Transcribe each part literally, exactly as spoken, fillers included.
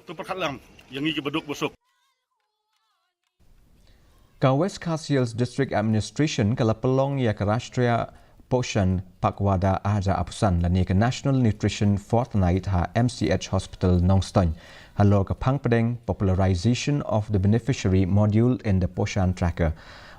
To pyrkhat lang ïa ngi kiba duk ba suk. Ka West Khasi Hills District Administration ka la pynlong ïa ka Rashtriya Poshan Pakhwada ar hajar arphew san lane ka National Nutrition Fortnight ha M C H Hospital Nongstoiñ halor ka phang pdeng Popularization of the Beneficiary Module in the Poshan Tracker.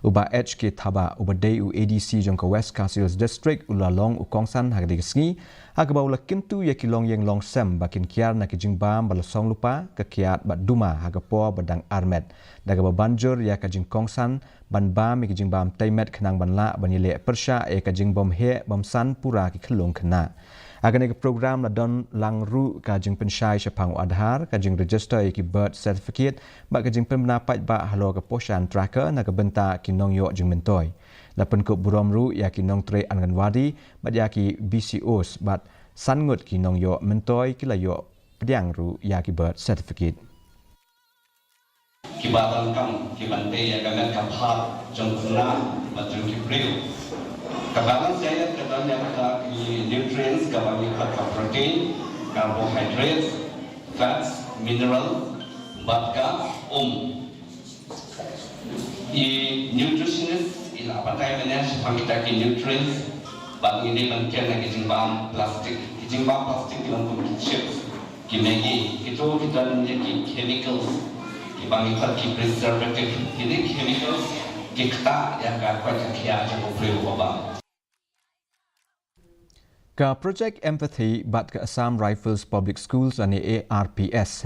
U Bah H K Thabah uba dei u A D C jong ka West Khasi Hills District u la long u kongsan ha katei ka sngi, ha kaba u la kyntu ïa ki longïing longsem ba kin kiar na ki jingbam ba la song lypa, ka kiad bad duma ha ka por ba dang armet, da kaba ban jur ïa ka jingkongsan ban bam ïa ki jingbam tei met khnang ban lah ban ïaleh pyrshah ïa ka jingbymheh bymsan pura ki khyllung khynnah. Ha kane ka program la don lang ruh ka jingpynshai shaphang u Aadhaar, ka jingregister ïa ki birth certificate bad ka jingpynbna paidbah halor ka Poshan Tracker na ka bynta ki nongïoh jingmyntoi. La pynkup burom ruh ïa ki nongtrei Anganwadi bad ïa ki B C Os bad san ngut ki nongïoh myntoi ki la ïoh pdiang ruh ïa ki birth certificate. Kiba donkam ki ban peit ïa ka met ka phad jong u khynnah bad jong ki briew. Ka balance diet ka don ïa kata ki nutrients kaba ngi khot ka protein, carbohydrates, fats, mineral bad ka um. I nutritionist i la batai mynne shaphang kita ki nutrients bad ngi dei ban kiar na ki jingbam plastic. Ki jingbam plastic ki long kum ki chips, ki Maggi, kito ki don ïa ki chemicals kiba ngi khot ki preservative. Kine chemicals ki ktah ïa ka koit ka khiah jong u briew uba bam. Ka Project Empathy bad ka Assam Rifles Public Schools lane A R P S